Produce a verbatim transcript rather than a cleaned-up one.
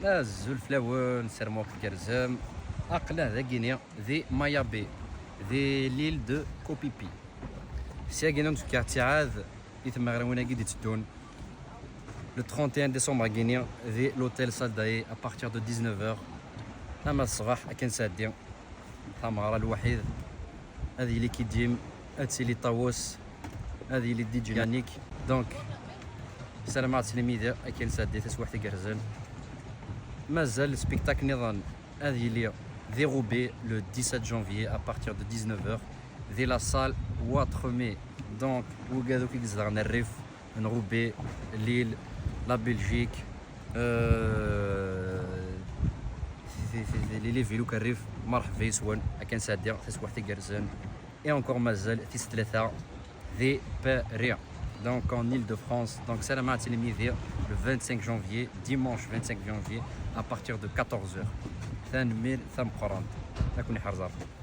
Azul fell-awen, ssarameɣ tgerrzem. Aql-aɣ dagini di Maya Bay, di l'île de Koh Phi Phi. Syagini ur d-fkiɣ ttiɛad i tmeɣriwin-agi d-itteddun. Le trente et un décembre-agini di l'hôtel Saldae à partir de dix-neuf heures. Ama d ṣṣbeḥ akken sɛeddi tameɣra lwaḥid, ad yili Kidim, ad tili Ṭawes, ad yili D J Yannick. Donc, ssarameɣ ad tilim yid-i akken sɛeddi taswiɛt igerrzen. Mazal spectacle niḍen ad yili di Roubaix le dix-sept janvier à partir de dix-neuf heures di la salle Ouistreham. Donc, wigad akk i izedɣen rrif n Roubaix, Lille, la Belgique, euh, les villes akk rrif, merḥba yes-wen, akken sɛeddi taswiɛt igerrzen. Et encore mazal tis tlata di Paris. Donc en Île-de-France. Donc ssarameɣ ad tilim yid-i le vingt-cinq janvier, dimanche vingt-cinq janvier, à partir de quatorze heures. Tanemmirt tameqqrant. Ad ken-iḥrez Rebbi.